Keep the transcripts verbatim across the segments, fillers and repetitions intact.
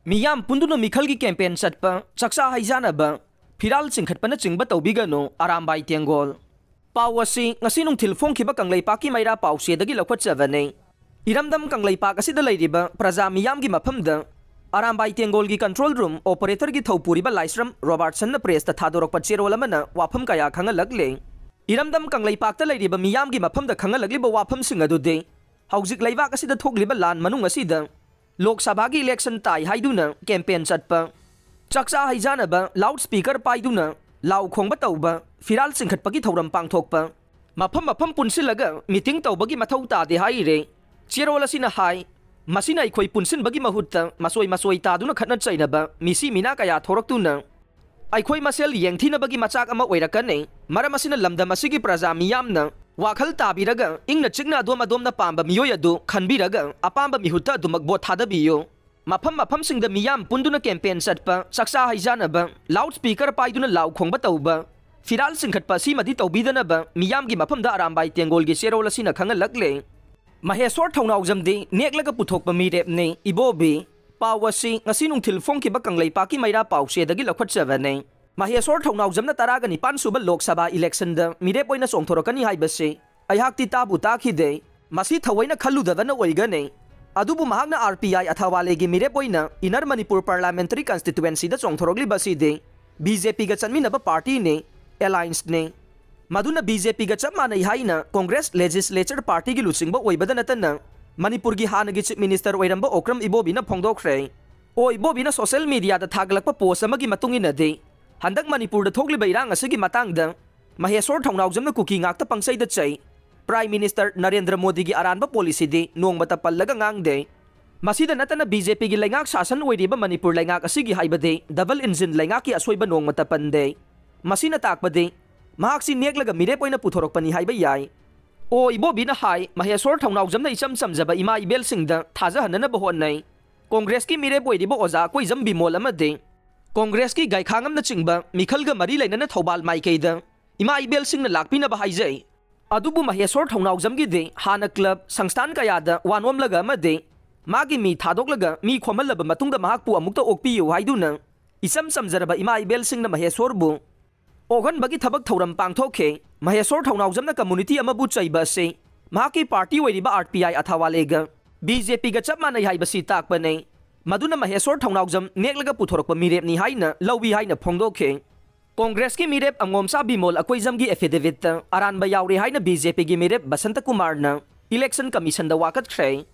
ꯃꯤꯌꯥꯝ ꯄꯨꯟꯗꯨꯅ ꯃꯤꯈꯜꯒꯤ ꯀꯦꯝꯄꯦꯟ ꯆꯠꯄ, ꯆꯥꯛꯆꯥ ꯍꯩꯖꯥꯅꯕ, ꯐꯤꯔꯥꯜ ꯆꯤꯡꯈꯠꯄꯅꯆꯤꯡꯕ ꯇꯧꯕꯤꯒꯅꯨ, ꯑꯔꯥꯝꯕꯥꯏ ꯇꯦꯡꯒꯣꯜ꯫ ꯄꯥꯎ ꯑꯁꯤ ꯉꯁꯤ ꯅꯨꯡꯊꯤꯜ ꯐꯣꯡꯈꯤꯕ ꯀꯪꯂꯩꯄꯥꯛꯀꯤ ꯃꯩꯔꯥ ꯄꯥꯎꯆꯦꯗꯒꯤ ꯂꯧꯈꯠꯆꯕꯅꯤ꯫ ꯏꯔꯝꯗꯝ ꯀꯪꯂꯩꯄꯥꯛ ꯑꯁꯤꯗ ꯂꯩꯔꯤꯕ ꯄ꯭ꯔꯖꯥ ꯃꯤꯌꯥꯝꯒꯤ ꯃꯐꯝꯗ ꯑꯔꯥꯝꯕꯥꯏ ꯇꯦꯡꯒꯣꯜꯒꯤ ꯀꯟꯇ꯭ꯔꯣꯜ ꯔꯨꯝ ꯑꯣꯄꯔꯦꯇꯔꯒꯤ ꯊꯧꯄꯨꯔꯤꯕ ꯂꯥꯏꯁ꯭ꯔꯝ ꯔꯣꯕꯥꯔꯠꯁꯟꯅ ꯄ꯭ꯔꯦꯁꯇ ꯊꯥꯗꯣꯔꯛꯄ ꯆꯦꯔꯣꯜ ꯑꯃꯅ ꯋꯥꯐꯝ ꯀꯌꯥ ꯈꯪꯍꯜꯂꯛꯂꯦ꯫ ꯏꯔꯝꯗꯝ ꯀꯪꯂꯩꯄꯥꯛꯇ ꯂꯩꯔꯤꯕ ꯃꯤꯌꯥꯝꯒꯤ ꯃꯐꯝꯗ ꯈꯪꯍꯜꯂꯛꯂꯤꯕ ꯋꯥꯐꯝꯁꯤꯡ ꯑꯗꯨꯗꯤ ꯍꯧꯖꯤꯛ ꯂꯩꯕꯥꯛ ꯑꯁꯤꯗ ꯊꯣꯛꯂꯤꯕ ꯂꯥꯟ ꯃꯅꯨꯡ ꯑꯁꯤꯗ ꯂꯣꯛ ꯁꯚꯥꯒꯤ ꯏꯂꯦꯛꯁꯟ ꯇꯥꯏ ꯍꯥꯏꯗꯨꯅ ꯀꯦꯝꯄꯦꯟ ꯆꯠꯄ, ꯆꯥꯛꯆꯥ ꯍꯩꯖꯥꯅꯕ, ꯂꯥꯎꯠ ꯁ꯭ꯄꯤꯀꯔ ꯄꯥꯏꯗꯨꯅ ꯂꯥꯎ ꯈꯣꯡꯕ ꯇꯧꯕ, ꯐꯤꯔꯥꯜ ꯆꯤꯡꯈꯠꯄꯒꯤ ꯊꯧꯔꯝ ꯄꯥꯡꯊꯣꯛꯄ, ꯃꯐꯝ ꯃꯐꯝ ꯄꯨꯟꯁꯤꯜꯂꯒ ꯃꯤꯇꯤꯡ ꯇꯧꯕꯒꯤ ꯃꯊꯧ ꯇꯥꯗꯦ ꯍꯥꯏꯔꯦ꯫ ꯆꯦꯔꯣꯜ ꯑꯁꯤꯅ ꯍꯥꯏ, ꯃꯁꯤꯅ ꯑꯩꯈꯣꯏ ꯄꯨꯟꯁꯤꯟꯕꯒꯤ ꯃꯍꯨꯠꯇ ꯃꯆꯣꯏ ꯃꯆꯣꯏ ꯇꯥꯗꯨꯅ ꯈꯠꯅ ꯆꯩꯅꯕ, ꯃꯤꯁꯤ ꯃꯤꯅꯥ ꯀꯌꯥ ꯊꯣꯔꯛꯇꯨꯅ ꯑꯩꯈꯣꯏ ꯃꯁꯦꯜ ꯌꯦꯡꯊꯤꯅꯕꯒꯤ ꯃꯆꯥꯛ ꯑꯃ ꯑꯣꯏꯔꯛꯀꯅꯤ꯫ ꯃꯔꯝ ꯑꯁꯤꯅ ꯂꯝꯗꯝ ꯑꯁꯤꯒꯤ ꯄ꯭ꯔꯖꯥ ꯃꯤꯌꯥꯝꯅ ꯋꯥꯈꯜ ꯇꯥꯕꯤꯔꯒ ꯏꯪꯅ ꯆꯤꯛꯅ ꯑꯗꯣꯝ ꯑꯗꯣꯝꯅ ꯄꯥꯝꯕ ꯃꯤꯑꯣꯏ ꯑꯗꯨ ꯈꯟꯕꯤꯔꯒ ꯑꯄꯥꯝꯕ ꯃꯤꯍꯨꯠꯇ ꯑꯗꯨꯃꯛ ꯚꯣꯠ ꯊꯥꯗꯕꯤꯌꯨ꯫ ꯃꯐꯝ ꯃꯐꯝꯁꯤꯡꯗ ꯃꯤꯌꯥꯝ ꯄꯨꯟꯗꯨꯅ ꯀꯦꯝꯄꯦꯟ ꯆꯠꯄ, ꯆꯥꯛꯆꯥ ꯍꯩꯖꯥꯅꯕ, ꯂꯥꯎꯠ ꯁ꯭ꯄꯤꯀꯔ ꯄꯥꯏꯗꯨꯅ ꯂꯥꯎ ꯈꯣꯡꯕ ꯇꯧꯕ, ꯐꯤꯔꯥꯜ ꯆꯤꯡꯈꯠꯄ ꯑꯁꯤꯃꯗꯤ ꯇꯧꯕꯤꯗꯅꯕ ꯃꯤꯌꯥꯝꯒꯤ ꯃꯐꯝꯗ ꯑꯔꯥꯝꯕꯥꯏ ꯇꯦꯡꯒꯣꯜꯒꯤ ꯆꯦꯔꯣꯜ ꯑꯁꯤꯅ ꯈꯪꯍꯜꯂꯛꯂꯦ꯫ ꯃꯍꯦꯁꯣꯔ ꯊꯧꯅꯥꯎꯖꯝꯗꯤ ꯅꯦꯛꯂꯒ ꯄꯨꯊꯣꯛꯄ ꯃꯤꯔꯦꯞꯅꯤ, ꯏꯕꯣꯕꯤ꯫ ꯄꯥꯎ ꯑꯁꯤ ꯉꯁꯤ ꯅꯨꯡꯊꯤꯜ ꯐꯣꯡꯈꯤꯕ ꯀꯪꯂꯩꯄꯥꯛꯀꯤ ꯃꯩꯔꯥ ꯄꯥꯎꯆꯦꯗꯒꯤ ꯂꯧꯈꯠꯆꯕꯅꯤ꯫ ꯃꯍꯦꯁꯣꯔ ꯊꯧꯅꯥꯎꯖꯝꯅ ꯇꯔꯥꯒ ꯅꯤꯄꯥꯟ ꯁꯨꯕ ꯂꯣꯛ ꯁꯚꯥ ꯏꯂꯦꯛꯁꯟꯗ ꯃꯤꯔꯦꯞ ꯑꯣꯏꯅ ꯆꯣꯡꯊꯣꯔꯛꯀꯅꯤ ꯍꯥꯏꯕꯁꯤ ꯑꯩꯍꯥꯛꯇꯤ ꯇꯥꯕꯨ ꯇꯥꯈꯤꯗꯦ꯫ ꯃꯁꯤ ꯊꯑꯣꯏꯅ ꯈꯜꯂꯨꯗꯕꯅ ꯑꯣꯏꯒꯅꯤ꯫ ꯑꯗꯨꯕꯨ ꯃꯍꯥꯛꯅ ꯑꯥꯔ ꯄꯤ ꯑꯥꯏ ꯑꯊꯥꯋꯥꯂꯦꯒꯤ ꯃꯤꯔꯦꯞ ꯑꯣꯏꯅ ꯏꯟꯅꯔ ꯃꯅꯤꯄꯨꯔ ꯄꯥꯔꯂꯥꯃꯦꯟꯇꯔꯤ ꯀꯟꯁꯇꯤꯇ꯭ꯋꯦꯟꯁꯤꯗ ꯆꯣꯡꯊꯣꯔꯛꯂꯤꯕ ꯑꯁꯤꯗꯤ ꯕꯤ ꯖꯦ ꯄꯤꯒ ꯆꯠꯃꯤꯟꯅꯕ ꯄꯥꯔꯇꯤꯅꯤ, ꯑꯦꯂꯥꯏꯟꯁꯅꯤ꯫ ꯃꯗꯨꯅ ꯕꯤ ꯖꯦ ꯄꯤꯒ ꯆꯞ ꯃꯥꯟꯅꯩ ꯍꯥꯏꯅ ꯀꯣꯡꯒ꯭ꯔꯦꯁ ꯂꯦꯖꯤꯁꯂꯦꯆꯔ ꯄꯥꯔꯇꯤꯒꯤ ꯂꯨꯆꯤꯡꯕ ꯑꯣꯏꯕꯗ ꯅꯠꯇꯅ ꯃꯅꯤꯄꯨꯔꯒꯤ ꯍꯥꯟꯅꯒꯤ ꯆꯤꯐ ꯃꯤꯅꯤꯁꯇꯔ ꯑꯣꯏꯔꯝꯕ ꯑꯣꯀ꯭ꯔꯝ ꯏꯕꯣꯕꯤꯅ ꯐꯣꯡꯗꯣꯛꯈ꯭ꯔꯦ꯫ ꯑꯣ ꯏꯕꯣꯕꯤꯅ ꯁꯣꯁꯦꯜ ꯃꯤꯗꯤꯌꯥꯗ ꯊꯥꯒꯠꯂꯛꯄ ꯄꯣꯁ ꯑꯃꯒꯤ ꯃꯇꯨꯡ ꯏꯟꯅꯗꯤ, ꯍꯟꯗꯛ ꯃꯅꯤꯄꯨꯔꯗ ꯊꯣꯛꯂꯤꯕ ꯏꯔꯥꯡ ꯑꯁꯤꯒꯤ ꯃꯇꯥꯡꯗ ꯃꯍꯦꯁꯣꯔ ꯊꯧꯅꯥꯎꯖꯝꯅ ꯀꯨꯀꯤ ꯉꯥꯛꯇ ꯄꯪꯆꯩꯗ ꯆꯩ, ꯄ꯭ꯔꯥꯏꯝ ꯃꯤꯅꯤꯁꯇꯔ ꯅꯔꯦꯟꯗ꯭ꯔ ꯃꯣꯗꯤꯒꯤ ꯑꯔꯥꯟꯕ ꯄꯣꯂꯤꯁꯤꯗꯤ ꯅꯣꯡꯃꯇ ꯄꯜꯂꯒ ꯉꯥꯡꯗꯦ꯫ ꯃꯁꯤꯗ ꯅꯠꯇꯅ ꯕꯤ ꯖꯦ ꯄꯤꯒꯤ ꯂꯩꯉꯥꯛ ꯁꯥꯁꯟ ꯑꯣꯏꯔꯤꯕ ꯃꯅꯤꯄꯨꯔ ꯂꯩꯉꯥꯛ ꯑꯁꯤꯒꯤ ꯍꯥꯏꯕꯗꯤ ꯗꯕꯜ ꯏꯟꯖꯤꯟ ꯂꯩꯉꯥꯛꯀꯤ ꯑꯁꯣꯏꯕ ꯅꯣꯡꯃꯇ ꯄꯟꯗꯦ꯫ ꯃꯁꯤꯅ ꯇꯥꯛꯄꯗꯤ ꯃꯍꯥꯛꯁꯤ ꯅꯦꯛꯂꯒ ꯃꯤꯔꯦꯞ ꯑꯣꯏꯅ ꯄꯨꯊꯣꯔꯛꯄꯅꯤ ꯍꯥꯏꯕ ꯌꯥꯏ꯫ ꯑꯣ ꯏꯕꯣꯕꯤꯅ ꯍꯥꯏ, ꯃꯍꯦꯁꯣꯔ ꯊꯧꯅꯥꯎꯖꯝꯅ ꯏꯆꯝ ꯆꯝꯖꯕ ꯏꯃꯥ ꯏꯕꯦꯜꯁꯤꯡꯗ ꯊꯥꯖꯍꯟꯅꯅꯕ ꯍꯣꯠꯅꯩ꯫ ꯀꯣꯡꯒ꯭ꯔꯦꯁꯀꯤ ꯃꯤꯔꯦꯞ ꯑꯣꯏꯔꯤꯕ ꯑꯣꯖꯥ ꯀꯣꯏꯖꯝ ꯕꯤꯃꯣꯜ ꯑꯃꯗꯤ ꯀꯣꯡꯒ꯭ꯔꯦꯁꯀꯤ ꯒꯥꯏꯈꯥꯉꯝꯅꯆꯤꯡꯕ ꯃꯤꯈꯜꯒ ꯃꯔꯤ ꯂꯩꯅꯅ ꯊꯧꯕꯥꯜ ꯃꯥꯏꯀꯩꯗ ꯏꯃꯥ ꯏꯕꯦꯜꯁꯤꯡꯅ ꯂꯥꯛꯄꯤꯅꯕ ꯍꯥꯏꯖꯩ꯫ ꯑꯗꯨꯕꯨ ꯃꯍꯦꯁꯣꯔ ꯊꯧꯅꯥꯎꯖꯝꯒꯤꯗꯤ ꯍꯥꯟꯅ ꯀ꯭ꯂꯕ, ꯁꯪꯁꯊꯥꯟ ꯀꯌꯥꯗ ꯋꯥ ꯅꯣꯝꯂꯒ ꯑꯃꯗꯤ ꯃꯥꯒꯤ ꯃꯤ ꯊꯥꯗꯣꯛꯂꯒ ꯃꯤ ꯈꯣꯝꯍꯜꯂꯕ ꯃꯇꯨꯡꯗ ꯃꯍꯥꯛꯄꯨ ꯑꯃꯨꯛꯇ ꯑꯣꯛꯄꯤꯌꯨ ꯍꯥꯏꯗꯨꯅ ꯏꯆꯝ ꯆꯝꯖꯔꯕ ꯏꯃꯥ ꯏꯕꯦꯜꯁꯤꯡꯅ ꯃꯍꯦꯁꯣꯔꯕꯨ ꯑꯣꯛꯍꯟꯕꯒꯤ ꯊꯕꯛ ꯊꯧꯔꯝ ꯄꯥꯡꯊꯣꯛꯈꯤ꯫ ꯃꯍꯦꯁꯣꯔ ꯊꯧꯅꯥꯎꯖꯝꯅ ꯀꯝꯃꯨꯅꯤꯇꯤ ꯑꯃꯕꯨ ꯆꯩꯕ ꯑꯁꯤ ꯃꯍꯥꯛꯀꯤ ꯄꯥꯔꯇꯤ ꯑꯣꯏꯔꯤꯕ ꯑꯥꯔ ꯄꯤ ꯑꯥꯏ ꯑꯊꯥꯋꯥꯂꯦꯒ ꯕꯤ ꯖꯦ ꯄꯤꯒ ꯆꯞ ꯃꯥꯟꯅꯩ ꯍꯥꯏꯕꯁꯤ ꯇꯥꯛꯄꯅꯤ꯫ ꯃꯗꯨꯅ ꯃꯍꯦꯁꯣꯔ ꯊꯧꯅꯥꯎꯖꯝ ꯅꯦꯛꯂꯒ ꯄꯨꯊꯣꯔꯛꯄ ꯃꯤꯔꯦꯞꯅꯤ ꯍꯥꯏꯅ ꯂꯧꯏ ꯍꯥꯏꯅ ꯐꯣꯡꯗꯣꯛꯈꯤ꯫ ꯀꯣꯡꯒ꯭ꯔꯦꯁꯀꯤ ꯃꯤꯔꯦꯞ ꯑꯉꯣꯝꯆꯥ ꯕꯤꯃꯣꯜ ꯑꯀꯣꯏꯖꯝꯒꯤ ꯑꯦꯐꯤꯗꯦꯚꯤꯠꯇ ꯑꯔꯥꯟꯕ ꯌꯥꯎꯔꯦ ꯍꯥꯏꯅ ꯕꯤ ꯖꯦ ꯄꯤꯒꯤ ꯃꯤꯔꯦꯞ ꯕꯁꯟꯇ ꯀꯨꯃꯥꯔꯅ ꯏꯂꯦꯛꯁꯟ ꯀꯃꯤꯁꯟꯗ ꯋꯥꯀꯠꯈ꯭ꯔꯦ꯫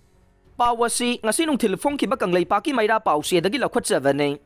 ꯄꯥꯎ ꯑꯁꯤ ꯉꯁꯤ ꯅꯨꯡꯊꯤꯜ ꯐꯣꯡꯈꯤꯕ ꯀꯪꯂꯩꯄꯥꯛꯀꯤ ꯃꯩꯔꯥ ꯄꯥꯎꯆꯦꯗꯒꯤ ꯂꯧꯈꯠꯆꯕꯅꯤ꯫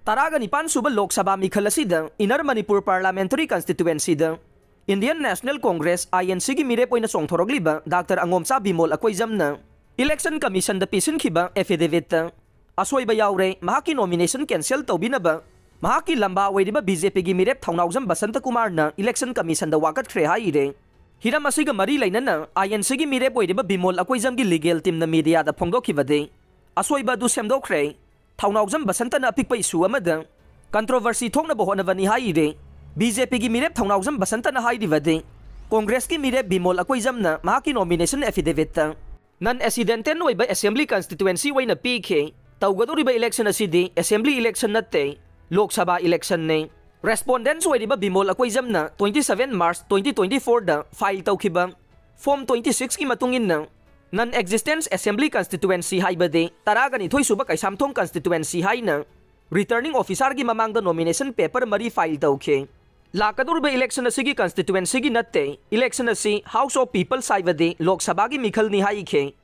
ꯇꯔꯥꯒ ꯅꯤꯄꯥꯟ ꯁꯨꯕ ꯂꯣꯛ ꯁꯚꯥ ꯃꯤꯈꯜ ꯑꯁꯤꯗ ꯏꯟꯅꯔ ꯃꯅꯤꯄꯨꯔ ꯄꯥꯔꯂꯥꯃꯦꯟꯇꯔꯤ ꯀꯟꯁꯇꯤꯇꯨꯋꯦꯟꯁꯤꯗ Indian National Congress, I N C, ꯒꯤ ꯃꯤꯔꯦꯞ ꯑꯣꯏꯅ ꯆꯣꯡꯊꯣꯔꯛꯂꯤꯕ ꯗꯥꯛꯇꯔ ꯑꯉꯣꯝꯆꯥ ꯕꯤꯃꯣꯜ ꯑꯀꯣꯏꯖꯝꯅ ꯏꯂꯦꯛꯁꯟ ꯀꯃꯤꯁꯟꯗ ꯄꯤꯁꯤꯟꯈꯤꯕ ꯑꯦꯐꯤꯗꯦꯚꯤꯠꯇ ꯑꯁꯣꯏꯕ ꯌꯥꯎꯔꯦ, ꯃꯍꯥꯛꯀꯤ ꯅꯣꯃꯤꯅꯦꯁꯟ ꯀꯦꯟꯁꯦꯜ ꯇꯧꯕꯤꯅꯕ ꯃꯍꯥꯛꯀꯤ ꯂꯝꯕꯥ ꯑꯣꯏꯔꯤꯕ ꯕꯤ ꯖꯦ ꯄꯤꯒꯤ ꯃꯤꯔꯦꯞ ꯊꯧꯅꯥꯎꯖꯝ ꯕꯁꯟꯇ ꯀꯨꯃꯥꯔꯅ ꯏꯂꯦꯛꯁꯟ ꯀꯃꯤꯁꯟꯗ ꯋꯥꯀꯠꯈ꯭ꯔꯦ ꯍꯥꯏꯔꯦ꯫ ꯍꯤꯔꯝ ꯑꯁꯤꯒ ꯃꯔꯤ ꯂꯩꯅꯅ ꯑꯥꯏ ꯑꯦꯟ ꯁꯤꯒꯤ ꯃꯤꯔꯦꯞ ꯑꯣꯏꯔꯤꯕ ꯕꯤꯃꯣꯜ ꯑꯀꯣꯏꯖꯝꯒꯤ ꯂꯤꯒꯦꯜ ꯇꯤꯝꯅ ꯃꯤꯗꯤꯌꯥꯗ ꯐꯣꯡꯗꯣꯛꯈꯤꯕꯗꯤ ꯑꯁꯣꯏꯕ ꯑꯗꯨ ꯁꯦꯝꯗꯣꯛꯈ꯭ꯔꯦ꯫ ꯊꯧꯅꯥꯎꯖꯝ ꯕꯁꯟꯇꯅ ꯑꯄꯤꯛꯄ ꯏꯁꯨ ꯑꯃꯗ ꯀꯟꯇ꯭ꯔꯣꯚꯔꯁꯤ ꯊꯣꯛꯅꯕ ꯍꯣꯠꯅꯕꯅꯤ ꯍꯥꯏꯔꯦ꯫ ꯕꯤ ꯖꯦ ꯄꯤꯒꯤ ꯃꯤꯔꯦꯞ ꯊꯧꯅꯥꯎꯖꯝ ꯕꯁꯟꯇꯅ ꯍꯥꯏꯔꯤꯕꯗꯤ ꯀꯣꯡꯒ꯭ꯔꯦꯁꯀꯤ ꯃꯤꯔꯦꯞ ꯕꯤꯃꯣꯜ ꯑꯀꯣꯏꯖꯝꯅ ꯃꯍꯥꯛꯀꯤ ꯅꯣꯃꯤꯅꯦꯁꯟ ꯑꯦꯐꯤꯗꯦꯚꯤꯠꯇ ꯅꯟ ꯑꯦꯁꯤꯗꯦꯟꯇꯦꯟ ꯑꯣꯏꯕ ꯑꯦꯁꯦꯝꯕ꯭ꯂꯤ ꯀꯟꯁꯇꯤꯇꯨꯋꯦꯟꯁꯤ ꯑꯣꯏꯅ ꯄꯤꯈꯤ꯫ ꯇꯧꯒꯗꯧꯔꯤꯕ ꯏꯂꯦꯛꯁꯟ ꯑꯁꯤꯗꯤ ꯑꯦꯁꯦꯝꯕ꯭ꯂꯤ ꯏꯂꯦꯛꯁꯟ ꯅꯠꯇꯦ, ꯂꯣꯛ ꯁꯚꯥ ꯏꯂꯦꯛꯁꯟꯅꯤ꯫ ꯔꯦꯁꯄꯣꯟꯗꯦꯟꯁ ꯑꯣꯏꯔꯤꯕ Bimol ꯑꯀꯣꯏꯖꯝꯅ twenty seven March twenty twenty four ꯗ ꯐꯥꯏꯜ ꯇꯧꯈꯤꯕ ꯐꯣꯔꯝ twenty six ꯀꯤ ꯃꯇꯨꯡ ꯏꯟꯅ ꯅꯟ ꯑꯦꯛꯖꯤꯁꯇꯦꯟꯁ ꯑꯦꯁꯦꯝꯕ꯭ꯂꯤ ꯀꯟꯁꯇꯤꯇꯨꯋꯦꯟꯁꯤ ꯍꯥꯏꯕꯗꯤ ꯇꯔꯥꯒ ꯅꯤꯊꯣꯏ ꯁꯨꯕ ꯀꯩꯁꯥꯝꯊꯣꯡ ꯀꯟꯁꯇꯤꯇꯨꯋꯦꯟꯁꯤ ꯍꯥꯏꯅ ꯔꯤꯇꯔꯅꯤꯡ ꯑꯣꯐꯤꯁꯥꯔꯒꯤ ꯃꯃꯥꯡꯗ ꯅꯣꯃꯤꯅꯦꯁꯟ ꯄꯦꯄꯔ ꯃꯔꯤ ꯐꯥꯏꯜ ꯇꯧꯈꯤ꯫ ꯂꯥꯛꯀꯗꯧꯔꯤꯕ ꯏꯂꯦꯛꯁꯟ ꯑꯁꯤꯒꯤ ꯀꯟꯁꯇꯤꯇꯨꯋꯦꯟꯁꯤꯒꯤ ꯅꯠꯇꯦ, ꯏꯂꯦꯛꯁꯟ ꯑꯁꯤ House of Peoples ꯍꯥꯏꯕꯗꯤ ꯂꯣꯛ ꯁꯚꯥꯒꯤ ꯃꯤꯈꯜꯅꯤ ꯍꯥꯏꯈꯤ꯫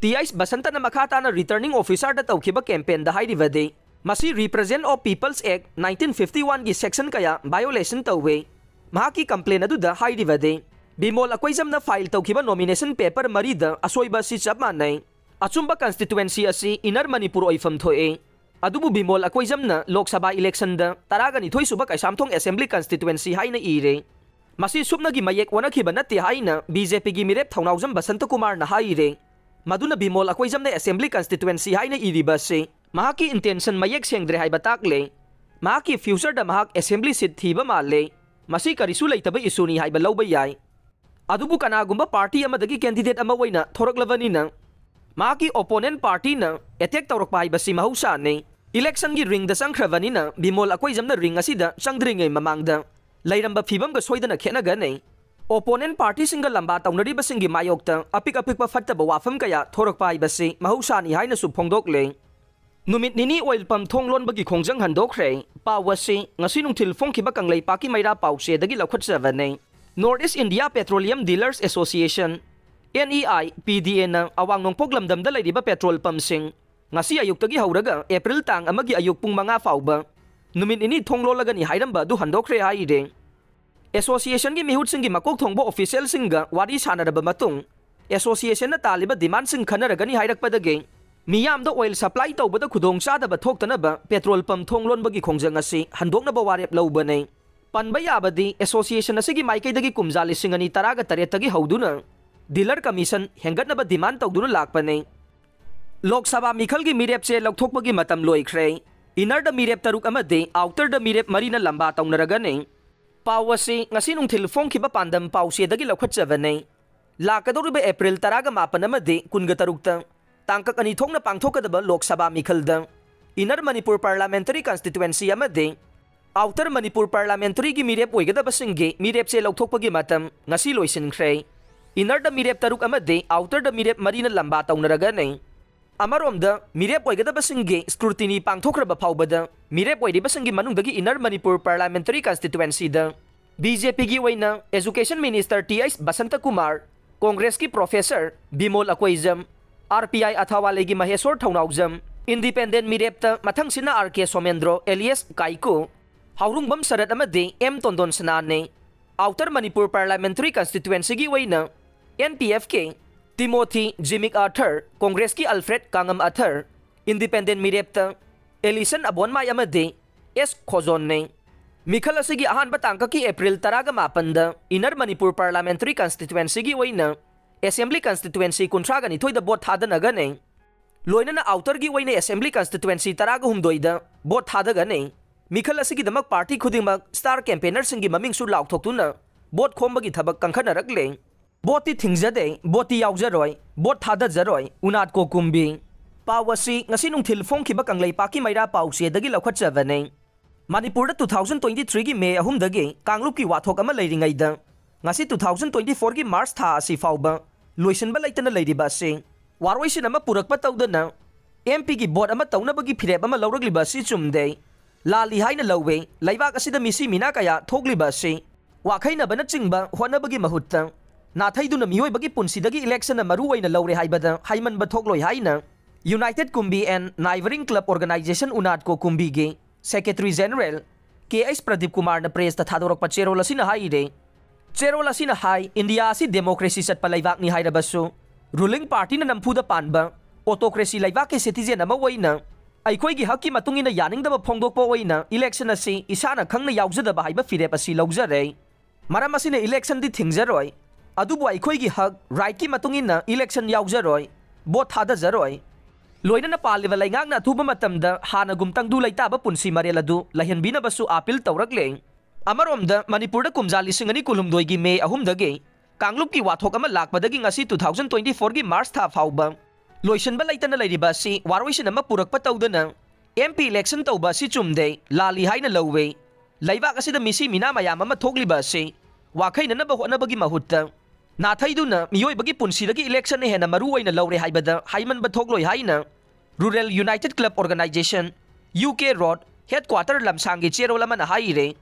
ꯇꯤ ꯑꯩꯆ ꯕꯁꯟꯇꯅ ꯃꯈꯥ ꯇꯥꯅ ꯔꯤꯇꯔꯅꯤꯡ ꯑꯣꯐꯤꯁꯥꯔꯗ ꯇꯧꯈꯤꯕ ꯀꯦꯝꯄꯦꯟꯗ ꯍꯥꯏꯔꯤꯕꯗꯤ ꯃꯁꯤ Represent of Peoples Act nineteen fifty one ꯒꯤ ꯁꯦꯛꯁꯟ ꯀꯌꯥ ꯚꯥꯏꯑꯣꯂꯦꯁꯟ ꯇꯧꯏ꯫ ꯃꯍꯥꯛꯀꯤ ꯀꯝꯄ꯭ꯂꯦꯟ ꯑꯗꯨꯗ ꯍꯥꯏꯔꯤꯕꯗꯤ ꯕꯤꯃꯣꯜ ꯑꯀꯣꯏꯖꯝꯅ ꯐꯥꯏꯜ ꯇꯧꯈꯤꯕ ꯅꯣꯃꯤꯅꯦꯁꯟ ꯄꯦꯄꯔ ꯃꯔꯤꯗ ꯑꯁꯣꯏꯕ ꯑꯁꯤ ꯆꯞ ꯃꯥꯟꯅꯩ꯫ ꯑꯆꯨꯝꯕ ꯀꯟꯁꯇꯤꯇꯨꯋꯦꯟꯁꯤ ꯑꯁꯤ ꯏꯟꯅꯔ ꯃꯅꯤꯄꯨꯔ ꯑꯣꯏꯐꯝ ꯊꯣꯛꯏ꯫ ꯑꯗꯨꯕꯨ ꯕꯤꯃꯣꯜ ꯑꯀꯣꯏꯖꯝꯅ ꯂꯣꯛ ꯁꯚꯥ ꯏꯂꯦꯛꯁꯟꯗ ꯇꯔꯥꯒ ꯅꯤꯊꯣꯏ ꯁꯨꯕ ꯀꯩꯁꯥꯝꯊꯣꯡ ꯑꯦꯁꯦꯝꯕ꯭ꯂꯤ ꯀꯟꯁꯇꯤꯇꯨꯋꯦꯟꯁꯤ ꯍꯥꯏꯅ ꯏꯔꯦ꯫ ꯃꯁꯤ ꯁꯨꯞꯅꯒꯤ ꯃꯌꯦꯛ ꯑꯣꯟꯅꯈꯤꯕ ꯅꯠꯇꯦ ꯍꯥꯏꯅ ꯕꯤ ꯖꯦ ꯄꯤꯒꯤ ꯃꯤꯔꯦꯞ ꯊꯧꯅꯥꯎꯖꯝ ꯕꯁꯟꯇ ꯀꯨꯃꯥꯔꯅ ꯍꯥꯏꯔꯦ꯫ ꯃꯗꯨꯅ ꯕꯤꯃꯣꯜ ꯑꯀꯣꯏꯖꯝꯅ ꯑꯦꯁꯦꯝꯕ꯭ꯂꯤ ꯀꯟꯁꯇꯤꯇꯨꯋꯦꯟꯁꯤ ꯍꯥꯏꯅ ꯏꯔꯤꯕ ꯑꯁꯤ ꯃꯍꯥꯛꯀꯤ ꯏꯟꯇꯦꯟꯁꯟ ꯃꯌꯦꯛ ꯁꯦꯡꯗ꯭ꯔꯦ ꯍꯥꯏꯕ ꯇꯥꯛꯂꯦ꯫ ꯃꯍꯥꯛꯀꯤ ꯐ꯭ꯌꯨꯆꯔꯗ ꯃꯍꯥꯛ ꯑꯦꯁꯦꯝꯕ꯭ꯂꯤ ꯁꯤꯠ ꯊꯤꯕ ꯃꯥꯜꯂꯦ꯫ ꯃꯁꯤ ꯀꯔꯤꯁꯨ ꯂꯩꯇꯕ ꯏꯁꯨꯅꯤ ꯍꯥꯏꯕ ꯂꯧꯕ ꯌꯥꯏ꯫ ꯑꯗꯨꯕꯨ ꯀꯅꯥꯒꯨꯝꯕ ꯄꯥꯔꯇꯤ ꯑꯃꯗꯒꯤ ꯀꯦꯟꯗꯤꯗꯦꯠ ꯑꯃ ꯑꯣꯏꯅ ꯊꯣꯔꯛꯂꯕꯅꯤꯅ ꯃꯍꯥꯛꯀꯤ opponent partyꯅ attack ꯇꯧꯔꯛꯄ ꯍꯥꯏꯕꯁꯤ ꯃꯍꯧꯁꯥꯅꯤ꯫ Electionꯒꯤ ringꯗ ꯆꯪꯈ꯭ꯔꯕꯅꯤꯅ ꯕꯤꯃꯣꯜ ꯑꯀꯣꯏꯖꯝꯅ ring ꯑꯁꯤꯗ ꯆꯪꯗ꯭ꯔꯤꯉꯩ ꯃꯃꯥꯡꯗ ꯂꯩꯔꯝꯕ ꯐꯤꯕꯝꯒ ꯁꯣꯏꯗꯅ ꯈꯦꯠꯅꯒꯅꯤ꯫ Opponent partyꯁꯤꯡꯒ ꯂꯝꯕꯥ ꯇꯧꯅꯔꯤꯕꯁꯤꯡꯒꯤ ꯃꯥꯌꯣꯛꯇ ꯑꯄꯤꯛ ꯑꯄꯤꯛꯄ ꯐꯠꯇꯕ ꯋꯥꯐꯝ ꯀꯌꯥ ꯊꯣꯔꯛꯄ ꯍꯥꯏꯕꯁꯤ ꯃꯍꯧꯁꯥꯅꯤ ꯍꯥꯏꯅꯁꯨ ꯐꯣꯡꯗꯣꯛꯂꯦ꯫ ꯅꯨꯃꯤꯠ ꯅꯤꯅꯤ oil pump ꯊꯣꯡ ꯂꯣꯟꯕꯒꯤ ꯈꯣꯡꯖꯪ ꯍꯟꯗꯣꯛꯈ꯭ꯔꯦ꯫ ꯄꯥꯎ ꯑꯁꯤ ꯉꯁꯤ ꯅꯨꯡꯊꯤꯜ ꯐꯣꯡꯈꯤꯕ ꯀꯪꯂꯩꯄꯥꯛꯀꯤ ꯃꯩꯔꯥ ꯄꯥꯎꯆꯦꯗꯒꯤ ꯂꯧꯈꯠꯆꯕꯅꯤ꯫ North East India Petroleum Dealers Association, N E I P D Aꯅ ꯑꯋꯥꯡ ꯅꯣꯡꯄꯣꯛ ꯂꯝꯗꯝꯗ ꯂꯩꯔꯤꯕ petrol pumpꯁꯤꯡ ꯉꯁꯤ ꯑꯌꯨꯛꯇꯒꯤ ꯍꯧꯔꯒ April ꯇꯥꯡ ꯑꯃꯒꯤ ꯑꯌꯨꯛ ꯄꯨꯡ ꯃꯉꯥ ꯐꯥꯎꯕ ꯅꯨꯃꯤꯠ ꯅꯤꯅꯤ ꯊꯣꯡ ꯂꯣꯜꯂꯒꯅꯤ ꯍꯥꯏꯔꯝꯕ ꯑꯗꯨ ꯍꯟꯗꯣꯛꯈ꯭ꯔꯦ ꯍꯥꯏꯔꯦ꯫ Associationꯒꯤ ꯃꯤꯍꯨꯠꯁꯤꯡꯒꯤ ꯃꯀꯣꯛ ꯊꯣꯡꯕ officialꯁꯤꯡꯒ ꯋꯥꯔꯤ ꯁꯥꯟꯅꯔꯕ ꯃꯇꯨꯡ, Associationꯅ ꯇꯥꯜꯂꯤꯕ demandꯁꯤꯡ ꯈꯟꯅꯔꯒꯅꯤ ꯍꯥꯏꯔꯛꯄꯗꯒꯤ, ꯃꯤꯌꯥꯝꯗ oil supply ꯇꯧꯕꯗ ꯈꯨꯗꯣꯡ ꯆꯥꯗꯕ ꯊꯣꯛꯇꯅꯕ petrol pump ꯊꯣꯡ ꯂꯣꯟꯕꯒꯤ ꯈꯣꯡꯖꯪ ꯑꯁꯤ ꯍꯟꯗꯣꯛꯅꯕ ꯋꯥꯔꯦꯞ ꯂꯧꯕꯅꯤ꯫ ꯄꯟꯕ ꯌꯥꯕꯗꯤ, Association ꯑꯁꯤꯒꯤ ꯃꯥꯏꯀꯩꯗꯒꯤ ꯀꯨꯝꯖꯥ ꯂꯤꯁꯤꯡ ꯑꯅꯤ ꯇꯔꯥꯒ ꯇꯔꯦꯠꯇꯒꯤ ꯍꯧꯗꯨꯅ dealer commission ꯍꯦꯟꯒꯠꯅꯕ demand ꯇꯧꯗꯨꯅ ꯂꯥꯛꯄꯅꯤ꯫ ꯂꯣꯛ ꯁꯚꯥ ꯃꯤꯈꯜꯒꯤ ꯃꯤꯔꯦꯞꯁꯦ ꯂꯧꯊꯣꯛꯄꯒꯤ ꯃꯇꯝ ꯂꯣꯏꯈ꯭ꯔꯦ꯫ Innerꯗ ꯃꯤꯔꯦꯞ ꯇꯔꯨꯛ ꯑꯃꯗꯤ Outerꯗ ꯃꯤꯔꯦꯞ ꯃꯔꯤꯅ ꯂꯝꯕꯥ ꯇꯧꯅꯔꯒꯅꯤ꯫ ꯄꯥꯎ ꯑꯁꯤ ꯉꯁꯤ ꯅꯨꯡꯊꯤꯜ ꯐꯣꯡꯈꯤꯕ ꯄꯥꯟꯗꯝ ꯄꯥꯎꯆꯦꯗꯒꯤ ꯂꯧꯈꯠꯆꯕꯅꯤ꯫ ꯂꯥꯛꯀꯗꯧꯔꯤꯕ April ꯇꯔꯥꯒ ꯃꯥꯄꯟ ꯑꯃꯗꯤ ꯀꯨꯟꯒ ꯇꯔꯨꯛꯇ ꯇꯥꯡꯀꯛ ꯑꯅꯤ ꯊꯣꯛꯅ ꯄꯥꯡꯊꯣꯛꯀꯗꯕ Lok Sabha ꯃꯤꯈꯜꯗ Inner Manipur Parliamentary Constituency ꯑꯃꯗꯤ Outer Manipur Parliamentary ꯒꯤ ꯃꯤꯔꯦꯞ ꯑꯣꯏꯒꯗꯕꯁꯤꯡꯒꯤ ꯃꯤꯔꯦꯞꯁꯦ ꯂꯧꯊꯣꯛꯄꯒꯤ ꯃꯇꯝ ꯉꯁꯤ ꯂꯣꯏꯁꯤꯟꯈ꯭ꯔꯦ꯫ Innerꯗ ꯃꯤꯔꯦꯞ ꯇꯔꯨꯛ ꯑꯃꯗꯤ Outerꯗ ꯃꯤꯔꯦꯞ ꯃꯔꯤꯅ ꯂꯝꯕꯥ ꯇꯧꯅꯔꯒꯅꯤ꯫ ꯑꯃꯔꯣꯝꯗ, ꯃꯤꯔꯦꯞ ꯑꯣꯏꯒꯗꯕꯁꯤꯡꯒꯤ scrutiny ꯄꯥꯡꯊꯣꯛꯈ꯭ꯔꯕ ꯐꯥꯎꯕꯗ ꯃꯤꯔꯦꯞ ꯑꯣꯏꯔꯤꯕꯁꯤꯡꯒꯤ ꯃꯅꯨꯡꯗꯒꯤ Inner Manipur Parliamentry Constituency ꯗ B J P ꯒꯤ ꯑꯣꯏꯅ Education Minister T H Basanta Kumar, Congress ꯀꯤ Professor Bimol Akoijam, R P I ꯑꯊꯥꯋꯥꯂꯦꯒꯤ Mysore Thounaojam, Independent ꯃꯤꯔꯦꯞꯇ ꯃꯊꯪꯁꯤꯠꯅ R K Somendro alias ꯀꯥꯏꯀꯨ, ꯍꯥꯎꯔꯨꯡꯕꯝ ꯁꯔꯠ ꯑꯃꯗꯤ M ꯇꯣꯟꯗꯣꯟ ꯁꯅꯥꯅꯤ꯫ Outer Manipur Parliamentary Constituency ꯒꯤ ꯑꯣꯏꯅ N P F ꯀꯤ Timothy Zimik Arthur, Congress ꯀꯤ Alfred ꯀꯥꯉꯝ ꯑꯊꯔ, Independent ꯃꯤꯔꯦꯞꯇ Alison ꯑꯕꯣꯟꯃꯥꯏ ꯑꯃꯗꯤ S ꯈꯣꯖꯣꯟꯅꯤ꯫ ꯃꯤꯈꯜ ꯑꯁꯤꯒꯤ ꯑꯍꯥꯟꯕ ꯇꯥꯡꯀꯛꯀꯤ April ꯇꯔꯥꯒ ꯃꯥꯄꯟꯗ Inner Manipur Parliamentary Constituency ꯒꯤ ꯑꯣꯏꯅ Assembly Constituency ꯀꯨꯟꯊ꯭ꯔꯥꯒ ꯅꯤꯊꯣꯏꯗ vote ꯊꯥꯗꯅꯒꯅꯤ꯫ ꯂꯣꯏꯅꯅ Outer ꯒꯤ ꯑꯣꯏꯅ Assembly Constituency ꯇꯔꯥꯒ ꯍꯨꯝꯗꯣꯏꯗ vote ꯊꯥꯗꯒꯅꯤ꯫ ꯃꯤꯈꯜ ꯑꯁꯤꯒꯤꯗꯃꯛ party ꯈꯨꯗꯤꯡꯃꯛ star campaigner ꯁꯤꯡꯒꯤ ꯃꯃꯤꯡꯁꯨ ꯂꯥꯎꯊꯣꯛꯇꯨꯅ vote ꯈꯣꯝꯕꯒꯤ ꯊꯕꯛ ꯀꯟꯈꯠꯅꯔꯛꯂꯦ꯫ ꯚꯣꯠꯇꯤ ꯊꯤꯡꯖꯗꯦ, ꯚꯣꯠꯇꯤ ꯌꯥꯎꯖꯔꯣꯏ, ꯚꯣꯠ ꯊꯥꯗꯖꯔꯣꯏ, ꯎꯅꯥꯠ ꯀꯣꯀꯨꯝꯕꯤ꯫ ꯄꯥꯎ ꯑꯁꯤ ꯉꯁꯤ ꯅꯨꯡꯊꯤꯜ ꯐꯣꯡꯈꯤꯕ ꯀꯪꯂꯩꯄꯥꯛꯀꯤ ꯃꯩꯔꯥ ꯄꯥꯎꯆꯦꯗꯒꯤ ꯂꯧꯈꯠꯆꯕꯅꯤ꯫ ꯃꯅꯤꯄꯨꯔꯗ two thousand twenty threeꯒꯤ ꯃꯦ ꯑꯍꯨꯝꯗꯒꯤ ꯀꯥꯡꯂꯨꯞꯀꯤ ꯋꯥꯊꯣꯛ ꯑꯃ ꯂꯩꯔꯤꯉꯩꯗ, ꯉꯁꯤ two thousand twenty fourꯒꯤ ꯃꯥꯔꯆ ꯊꯥ ꯑꯁꯤ ꯐꯥꯎꯕ ꯂꯣꯏꯁꯤꯟꯕ ꯂꯩꯇꯅ ꯂꯩꯔꯤꯕ ꯑꯁꯤ ꯋꯥꯔꯣꯏꯁꯤꯟ ꯑꯃ ꯄꯨꯔꯛꯄ ꯇꯧꯗꯅ ꯑꯦꯝ ꯄꯤꯒꯤ ꯚꯣꯠ ꯑꯃ ꯇꯧꯅꯕꯒꯤ ꯐꯤꯔꯦꯞ ꯑꯃ ꯂꯧꯔꯛꯂꯤꯕ ꯑꯁꯤ ꯆꯨꯝꯗꯦ, ꯂꯥꯜꯂꯤ ꯍꯥꯏꯅ ꯂꯧꯋꯦ꯫ ꯂꯩꯕꯥꯛ ꯑꯁꯤꯗ ꯃꯤꯁꯤ ꯃꯤꯅꯥ ꯀꯌꯥ ꯊꯣꯛꯂꯤꯕ ꯑꯁꯤ ꯋꯥꯈꯩꯅꯕꯅꯆꯤꯡꯕ ꯍꯣꯠꯅꯕꯒꯤ ꯃꯍꯨꯠꯇ ꯅꯥꯊꯩꯗꯨꯅ ꯃꯤꯑꯣꯏꯕꯒꯤ ꯄꯨꯟꯁꯤꯗꯒꯤ ꯏꯂꯦꯛꯁꯟꯅ ꯃꯔꯨ ꯑꯣꯏꯅ ꯂꯧꯔꯦ ꯍꯥꯏꯕꯗ ꯍꯥꯏꯃꯟꯕ ꯊꯣꯛꯂꯣꯏ ꯍꯥꯏꯅ United Kumbi and Neighbouring Club Organisation ꯎꯅꯥꯠ ꯀꯣꯀꯨꯝꯕꯤꯒꯤ secretary general K H Pradeep ꯀꯨꯃꯥꯔꯅ ꯄ꯭ꯔꯦꯁꯇ ꯊꯥꯗꯣꯔꯛꯄ ꯆꯦꯔꯣꯜ ꯑꯁꯤꯅ ꯍꯥꯏꯔꯦ꯫ ꯆꯦꯔꯣꯜ ꯑꯁꯤꯅ ꯍꯥꯏ, ꯏꯟꯗꯤꯌꯥ ꯑꯁꯤ ꯗꯦꯃꯣꯀ꯭ꯔꯦꯁꯤ ꯆꯠꯄ ꯂꯩꯕꯥꯛꯅꯤ ꯍꯥꯏꯔꯕꯁꯨ, ꯔꯨꯂꯤꯡ ꯄꯥꯔꯇꯤꯅ ꯅꯝꯐꯨꯗ ꯄꯥꯟꯕ ꯑꯣꯇꯣꯀ꯭ꯔꯦꯁꯤ ꯂꯩꯕꯥꯛꯀꯤ ꯁꯤꯇꯤꯖꯦꯟ ꯑꯃ ꯑꯣꯏꯅ ꯑꯩꯈꯣꯏꯒꯤ ꯍꯛꯀꯤ ꯃꯇꯨꯡ ꯏꯟꯅ ꯌꯥꯅꯤꯡꯗꯕ ꯐꯣꯡꯗꯣꯛꯄ ꯑꯣꯏꯅ ꯏꯂꯦꯛꯁꯟ ꯑꯁꯤ ꯏꯁꯥꯅ ꯈꯪꯅ ꯌꯥꯎꯖꯗꯕ ꯍꯥꯏꯕ ꯐꯤꯔꯦꯞ ꯑꯁꯤ ꯂꯧꯖꯔꯦ꯫ ꯃꯔꯝ ꯑꯁꯤꯅ ꯏꯂꯦꯛꯁꯟꯗꯤ ꯊꯤꯡꯖꯔꯣꯏ, ꯑꯗꯨꯕꯨ ꯑꯩꯈꯣꯏꯒꯤ ꯍꯛ, ꯔꯥꯏꯠꯀꯤ ꯃꯇꯨꯡ ꯏꯟꯅ ꯏꯂꯦꯛꯁꯟ ꯌꯥꯎꯖꯔꯣꯏ, ꯚꯣꯠ ꯊꯥꯗꯖꯔꯣꯏ꯫ ꯂꯣꯏꯅꯅ ꯄꯥꯜꯂꯤꯕ ꯂꯩꯉꯥꯛꯅ ꯑꯊꯨꯕ ꯃꯇꯝꯗ ꯍꯥꯟꯅꯒꯨꯝ ꯇꯪꯗꯨ ꯂꯩꯇꯥꯕ ꯄꯨꯟꯁꯤ ꯃꯔꯦꯜ ꯑꯗꯨ ꯂꯩꯍꯟꯕꯤꯅꯕꯁꯨ ꯑꯥꯄꯤꯜ ꯇꯧꯔꯛꯂꯦ꯫ ꯑꯃꯔꯣꯝꯗ, ꯃꯅꯤꯄꯨꯔꯗ ꯀꯨꯝꯖꯥ ꯂꯤꯁꯤꯡ ꯑꯅꯤ ꯀꯨꯟꯍꯨꯝꯗꯣꯏꯒꯤ ꯃꯦ ꯑꯍꯨꯝꯗꯒꯤ ꯀꯥꯡꯂꯨꯞꯀꯤ ꯋꯥꯊꯣꯛ ꯑꯃ ꯂꯥꯛꯄꯗꯒꯤ ꯉꯁꯤ two thousand twenty fourꯒꯤ ꯃꯥꯔꯆ ꯊꯥ ꯐꯥꯎꯕ ꯂꯣꯏꯁꯤꯟꯕ ꯂꯩꯇꯅ ꯂꯩꯔꯤꯕ ꯑꯁꯤ ꯋꯥꯔꯣꯏꯁꯤꯟ ꯑꯃ ꯄꯨꯔꯛꯄ ꯇꯧꯗꯅ ꯑꯦꯝ ꯄꯤ ꯏꯂꯦꯛꯁꯟ ꯇꯧꯕ ꯑꯁꯤ ꯆꯨꯝꯗꯦ, ꯂꯥꯜꯂꯤ ꯍꯥꯏꯅ ꯂꯧꯋꯦ꯫ ꯂꯩꯕꯥꯛ ꯑꯁꯤꯗ ꯃꯤꯁꯤ ꯃꯤꯅꯥ ꯃꯌꯥꯝ ꯑꯃ ꯊꯣꯛꯂꯤꯕ ꯑꯁꯤ ꯋꯥꯈꯩꯅꯅꯕ ꯍꯣꯠꯅꯕꯒꯤ ꯃꯍꯨꯠꯇ ꯅꯥꯊꯩꯗꯨꯅ ꯃꯤꯑꯣꯏꯕꯒꯤ ꯄꯨꯟꯁꯤꯗꯒꯤ ꯏꯂꯦꯛꯁꯟꯅ ꯍꯦꯟꯅ ꯃꯔꯨ ꯑꯣꯏꯅ ꯂꯧꯔꯦ ꯍꯥꯏꯕꯗ ꯍꯥꯏꯃꯟꯕ ꯊꯣꯛꯂꯣꯏ ꯍꯥꯏꯅ Rural United Club Organisation, U K road, headquarter ꯂꯝꯁꯥꯡꯒꯤ ꯆꯦꯔꯣꯜ ꯑꯃꯅ ꯍꯥꯏꯔꯦ꯫